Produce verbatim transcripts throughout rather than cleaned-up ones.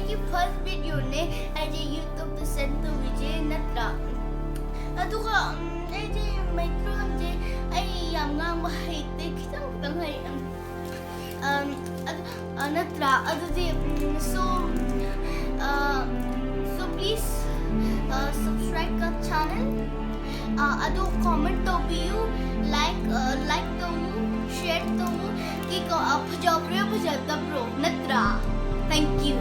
ꯑꯩꯒꯤ first videoꯅꯦ ꯑꯩꯁꯦ YouTubeꯇ send ꯇꯧꯔꯤꯁꯦ, ꯅꯠꯇ꯭ꯔꯥ? ꯑꯗꯨꯒ, ꯎꯝ, ꯑꯩꯁꯦ ꯃꯩꯇꯩꯂꯣꯟꯁꯦ ꯑꯩ ꯌꯥꯝ ꯉꯥꯡꯕ ꯍꯩꯇꯦ, ꯈꯤꯇꯪ ꯈꯤꯇꯪ ꯍꯩ꯫ ꯎꯝ, ꯑꯗꯨ, ꯑ, ꯅꯠꯇ꯭ꯔꯥ? ꯑꯗꯨꯗꯤ, ꯎꯝ, so, ꯑ, so please, ꯑ, subscribe the channel꯫ ꯑ, ꯑꯗꯨ comment ꯇꯧꯕꯤꯌꯨ, like, ꯑ, like ꯇꯧ, share ꯇꯧ꯫ ꯀꯤꯀꯣ, ꯑ, ꯐꯖꯕ꯭ꯔꯣ, ꯐꯖꯗꯕ꯭ꯔꯣ? ꯅꯠꯇ꯭ꯔꯥ? Thank you꯫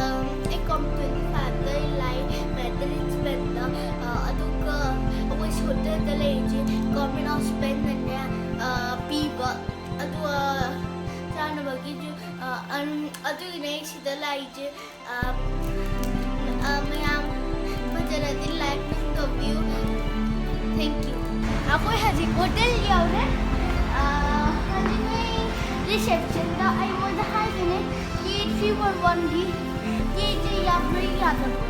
ꯑꯝ, ꯑꯩ ꯀꯣꯝ twenty fiveꯇ ꯂꯥꯏ ꯃꯦꯇꯔꯤꯟꯁ ꯕꯦꯟꯗ, ꯑ, ꯑꯗꯨꯒ ꯑꯩꯈꯣꯏ ꯁꯣꯇꯦꯜꯗ ꯂꯩꯔꯤꯁꯦ ꯒꯣꯔꯃꯦꯟ ꯍꯣꯁꯄꯤꯇꯥꯜꯅꯅꯦ, ꯑ, ꯄꯤꯕ꯫ ꯑꯗꯨꯒ ꯆꯥꯅꯕꯒꯤꯁꯨ, ꯑ, ꯑꯝ, ꯑꯗꯨꯒꯤꯅꯦ ꯑꯩ ꯁꯤꯗ ꯂꯥꯛꯏꯁꯦ꯫ ꯑ, ꯑ, ꯃꯌꯥꯝ ꯐꯖꯔꯗꯤ like ꯅꯨꯡ ꯇꯧꯕꯤꯌꯨ꯫ Thank you꯫ ꯑꯩꯈꯣꯏ ꯍꯧꯖꯤꯛ ꯍꯣꯇꯦꯜ ꯌꯧꯔꯦ꯫ ꯑ, ꯍꯧꯖꯤꯛ ꯑꯩ receptionꯗ ꯑꯩꯉꯣꯟꯗ ꯍꯥꯏꯗꯣꯏꯅꯦ, "ꯀꯦ three one oneꯒꯤ ꯀꯦꯁꯦ ꯌꯥꯕ꯭ꯔꯥ ꯌꯥꯗꯕ꯭ꯔꯥ?"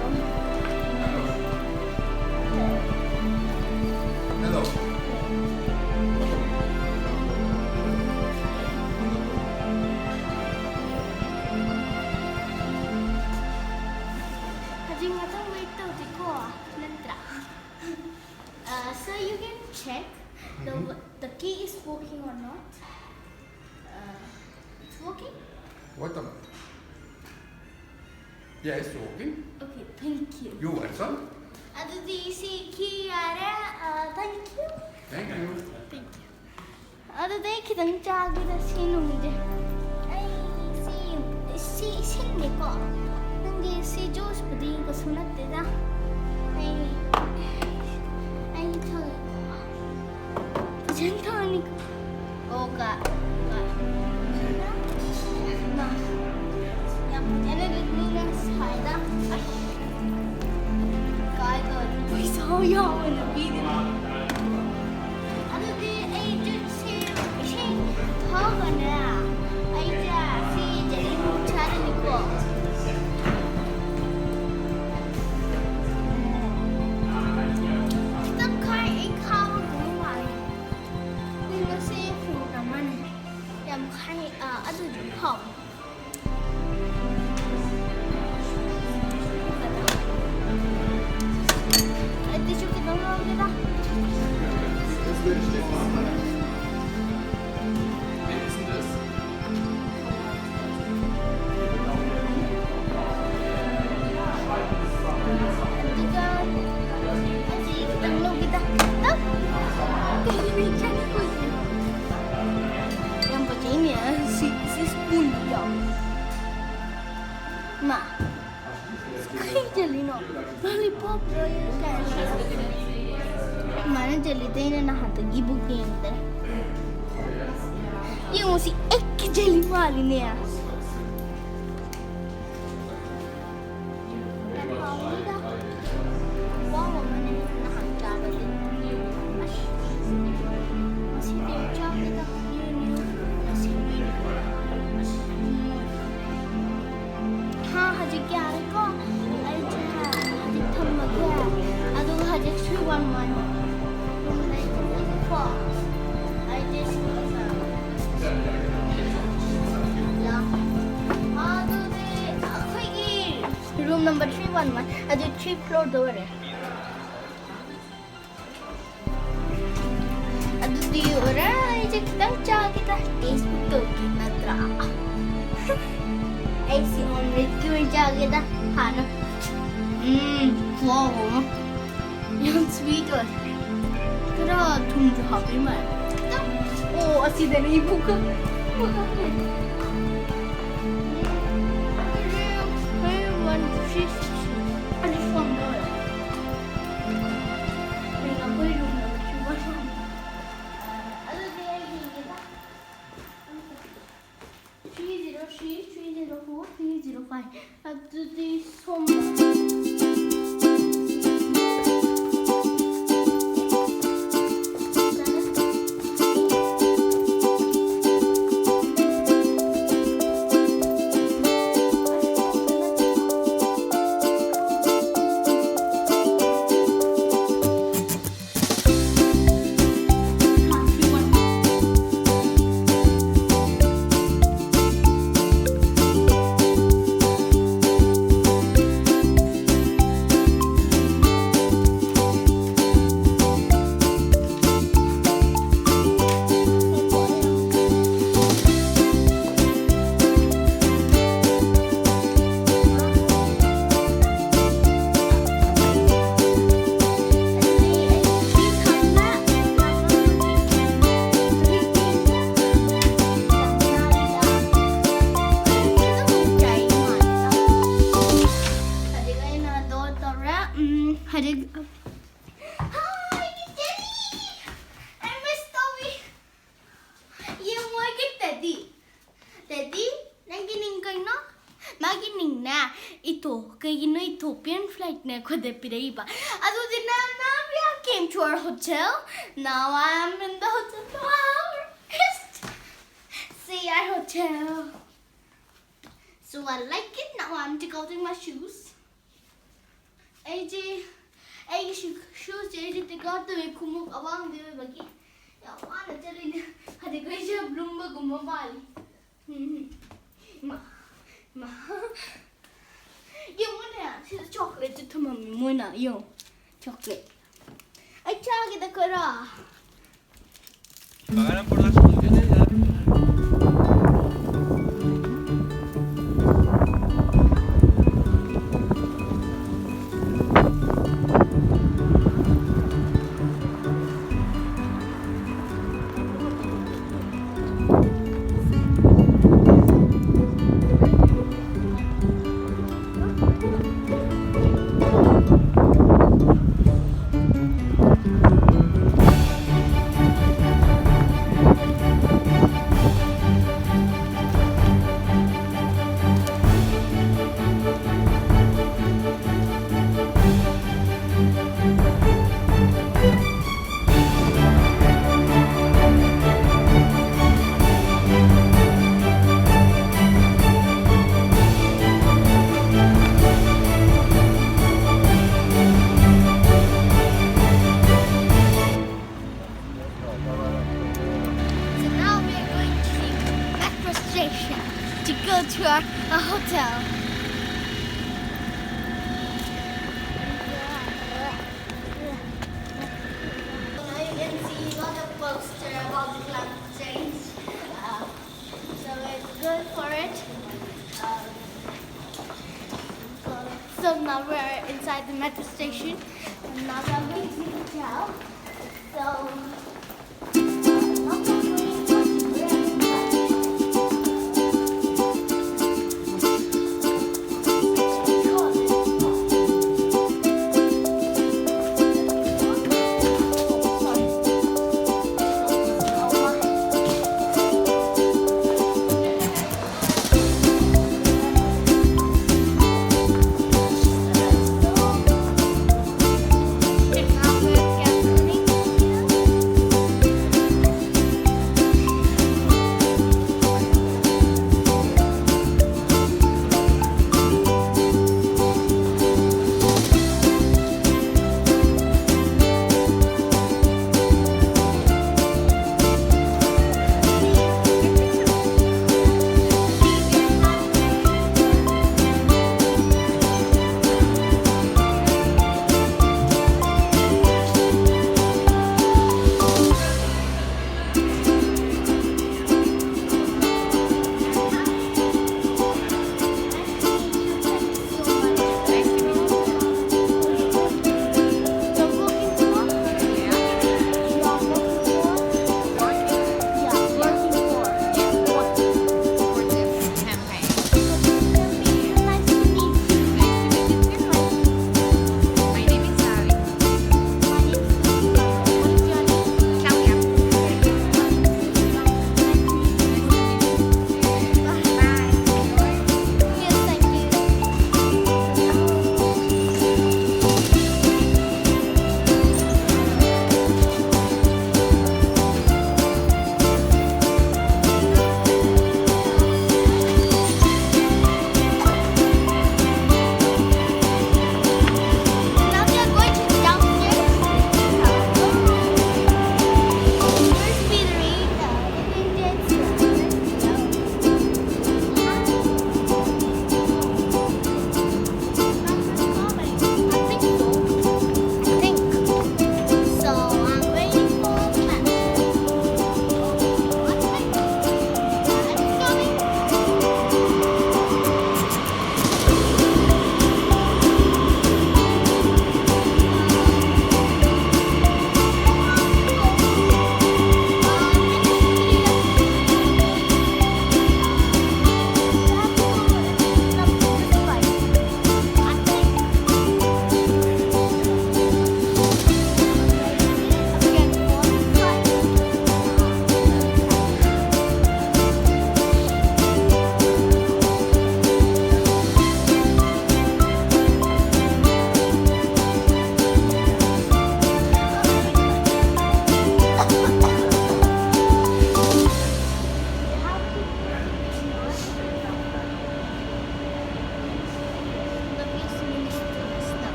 Hello. ꯍꯧꯖꯤꯛ ꯉꯥꯛꯇꯪ wait ꯇꯧꯁꯤꯀꯣ, ꯅꯠꯇ꯭ꯔꯥ? Uh, sir, you can check the, Mhm. the key is working or not. Uh, it's working? What the? Yeah, it's working. Okay, thank you. You want some? ꯑꯗꯨꯗꯤ ꯁꯤ key ꯌꯥꯔꯦ꯫ Uh, thank you꯫ Thank you. Thank you꯫ ꯑꯗꯨꯗꯤ ꯑꯩ ꯈꯤꯇꯪ ꯆꯥꯒꯦꯗ ꯁꯤ ꯅꯨꯃꯤꯠꯁꯦ꯫ ꯑꯩ ꯁꯤ, ꯁꯤ ꯏꯁꯤꯡꯅꯤꯀꯣ꯫ ꯅꯪꯒꯤ ꯁꯤ juiceꯄꯨꯗꯤ ꯀꯩꯁꯨ ꯅꯠꯇꯦꯗ꯫ ꯑꯩ, ꯑꯩ ꯊꯛꯑꯦꯀꯣ꯫ ꯐꯖꯅ ꯊꯛꯑꯅꯤ꯫ ꯑꯣ, ꯀ-, ꯀ-, ꯃꯥ, ꯌꯥꯝ ꯐꯖꯅ ꯂꯤꯛꯅꯤꯅ ꯁꯥꯏꯗ꯫ ꯑꯁ꯫ ꯀꯥꯏꯗ ꯄꯩꯁꯥ ꯌꯥꯎꯕꯅ ꯄꯤꯗꯅ꯫ ꯑꯗꯨꯗꯤ ꯑꯩ juiceꯁꯦ ꯏꯁꯤꯡ ꯊꯛꯑꯒꯅꯦ, ꯑꯩꯁꯦ ꯁꯤ jelly ꯆꯥꯔꯅꯤꯀꯣ꯫ ꯈꯤꯇꯪ ꯈꯥꯏ, ꯑꯩ ꯈꯥꯕꯒꯨꯝꯕ ꯃꯥꯜꯂꯦ꯫ ꯑꯗꯨ ꯉꯁꯤ fruit ꯑꯃꯅꯦ꯫ ꯌꯥꯝ ꯈꯥꯏ, ꯑ, ꯑꯗꯨꯗꯤ ꯍꯥꯎ꯫ ꯑꯗꯨꯒ ꯑꯁꯤ ꯈꯤꯇꯪ ꯂꯧꯒꯦꯗ꯫ ꯇꯞ꯫ ꯀꯩꯅꯣ ꯆꯥꯅꯤꯡꯉꯣꯏꯁꯦ? ꯌꯥꯝ ꯐꯖꯩꯅꯦ꯫ ꯁꯤ, ꯁꯤ spoonꯗꯣ꯫ ꯃꯥ꯫ ꯀꯩ jellyꯅꯣ? Lollipop꯫ ꯃꯥꯅ jellyꯗ ꯑꯩꯅ ꯅꯍꯥꯟꯗꯒꯤ book ꯌꯦꯡꯗ꯭ꯔꯦ꯫ ꯌꯦꯡꯉꯨ ꯁꯤ ꯑꯦꯛꯀꯤ jelly ꯃꯥꯜꯂꯤꯅꯦ꯫ ꯌꯥꯝ ꯍꯥꯎꯅꯤꯗ꯫ ꯈꯨꯍꯥꯎ ꯑꯃꯅꯦ ꯅꯍꯥꯟ ꯆꯥꯕꯗꯤ꯫ ꯑꯁ꯫ ꯉꯁꯤꯗꯤ ꯆꯥꯒꯦꯗ꯫ ꯉꯁꯤꯗꯤ꯫ ꯑꯁ꯫ ꯎꯝ꯫ ꯍꯥ, ꯍꯧꯖꯤꯛ ꯌꯥꯔꯦꯀꯣ? ꯑꯩꯁꯦ ꯍꯧꯖꯤꯛ ꯊꯝꯃꯒꯦ꯫ ꯑꯗꯨꯒ ꯍꯧꯖꯤꯛ three one one ꯔꯨꯝꯗ ꯑꯩ ꯊꯝꯃꯒꯦꯀꯣ꯫ ꯑꯩꯁꯦ ꯁꯤꯗ ꯌꯥ-, ꯑꯗꯨꯗꯤ ꯑꯩꯈꯣꯏꯒꯤ room number three one one, ꯑꯗꯨ three floorꯗ ꯑꯣꯏꯔꯦ꯫ ꯑꯗꯨꯗꯤ ꯑꯣꯏꯔꯦ, ꯑꯩꯁꯦ ꯈꯤꯇꯪ ꯆꯥꯒꯦꯗ, taste book ꯇꯧꯒꯦ ꯅꯠꯇ꯭ꯔꯥ? ꯑꯩꯁꯦ omelette ꯀꯤ ꯑꯣꯏꯅ ꯆꯥꯒꯦꯗ ꯍꯥꯟꯅ꯫ ꯎꯝ, ꯈꯨꯍꯥꯎ ꯑꯃ꯫ ꯌꯥꯝ sweet ꯑꯣꯏ꯫ ꯈꯔ ꯊꯨꯝꯁꯨ ꯍꯥꯞꯄꯤ ꯃꯥꯜꯂꯦ꯫ ꯈꯤꯇꯪ꯫ ꯑꯣ, ꯑꯁꯤꯗꯅ ꯏꯕꯨꯛꯀ ꯄꯨꯈꯠꯂꯦ꯫ ꯎꯝ, ꯑꯗꯨꯗꯤ ꯍꯣꯔꯦꯟ one three six ꯑꯅꯤ ꯐꯣꯟꯗ ꯑꯣꯏꯔꯦ꯫ ꯍꯌꯦꯡ ꯑꯩꯈꯣꯏ ꯔꯨꯝꯗ ꯁꯨꯕ ꯁꯥꯅꯤ꯫ ꯑꯗꯨꯗꯤ ꯑꯩ ꯌꯦꯡꯒꯦꯗ꯫ Three zero three, three zero four, three zero five. ꯑꯗꯨꯗꯤ ꯁꯣꯝꯗ ꯃꯥꯒꯤ ꯃꯤꯡꯅꯦ ꯏꯇꯣ꯫ ꯀꯩꯒꯤꯅꯣ? Ethiopian flag ꯅꯦ ꯑꯩꯈꯣꯏꯗ ꯄꯤꯔꯛꯏꯕ꯫ ꯑꯗꯨꯗꯤ now, now we came to our hotel. Now I am in the hotel. Wow. See our hotel. So I like it. Now I'm taking out my shoes. ꯑꯩꯁꯦ ꯑꯩꯒꯤ ꯁꯨ- shoes ꯁꯦ ꯑꯩꯁꯦ take out ꯇꯧꯋꯦ, ꯈꯣꯡꯎꯞ ꯑꯋꯥꯡꯕꯤ ꯑꯣꯏꯕꯒꯤ꯫ ꯌꯥꯝ ꯋꯥꯅ ꯆꯠꯂꯤꯅꯦ꯫ ꯍꯧꯖꯤꯛ ꯑꯩꯁꯦ ꯂꯨꯝꯕꯒꯨꯝꯕ ꯃꯥꯜꯂꯤ꯫ ꯎꯝ꯫ ꯏꯃꯥ, ꯏꯃꯥ꯫ ꯌꯦꯡꯉꯨꯅꯦ, ꯁꯤꯗ chocolate ꯁꯨ ꯊꯝꯃꯝꯃꯤ ꯃꯣꯏꯅ꯫ ꯌꯦꯡꯉꯨ, chocolate꯫ ꯑꯩ ꯆꯥꯒꯦꯗ ꯈꯔ꯫ Pagarán por las funciones de la So now we are going to the metro station to go to our, our hotel. Now you can see a lot of poster about the climate change. Uh, so it's good for it. Um, so now we're inside the metro station. And now we're going to the hotel. So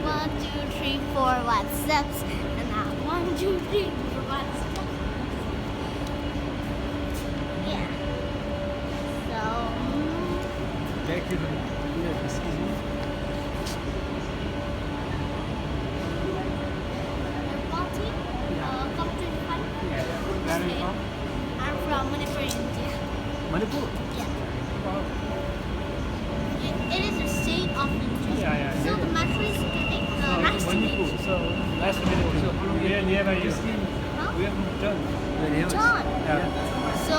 One, two, three, four, one steps. And now, one, two, three, four, one steps. Yeah. So, mm, Thank you. Excuse me. party, uh, come to find. Yeah. Where are you from? I'm from Manipur, India. Manipur? Yeah. Wow. It, it is a state of India. Yeah, yeah, So yeah. The metro is coming. Uh, nice to meet Manipur. you. So nice to meet you. So we are nearby you. Huh? We are from John. John. Yeah. So,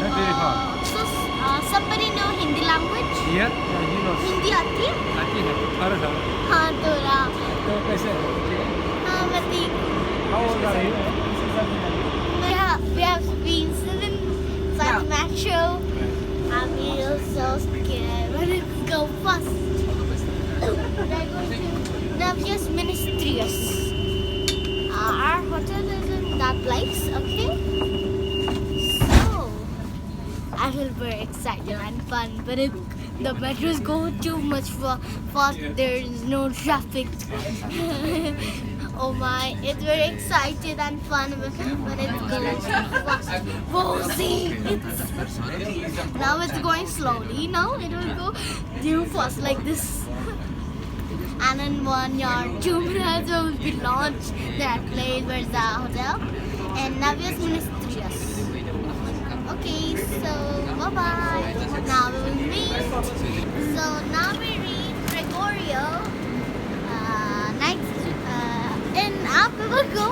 Not very far. Uh, so uh, somebody know Hindi language? Yeah. Yeah, he knows. Hindi आती है? आती है। थोड़ा सा। हाँ, थोड़ा। तो कैसे? हाँ, मैं ठीक हूँ। How old are you? We have, we have been sitting inside the metro. I'm really so scared. But it's go fast. We're going to Navios Ministerious. Uh, our hotel is in that place, okay? So, I feel very excited and fun, but it, the metro is going too much fa- fast. There is no traffic. Oh my, it's very excited and fun when, when it goes fast. Whoa, see, it's, now it's going slowly. Now it will go too fast like this. And in one or two minutes, we will be launched that place where the hotel and Navios Ministerious. Okay, so bye bye. Now we will meet. So now we reach Gregorio. Uh, next, uh, in Apibago.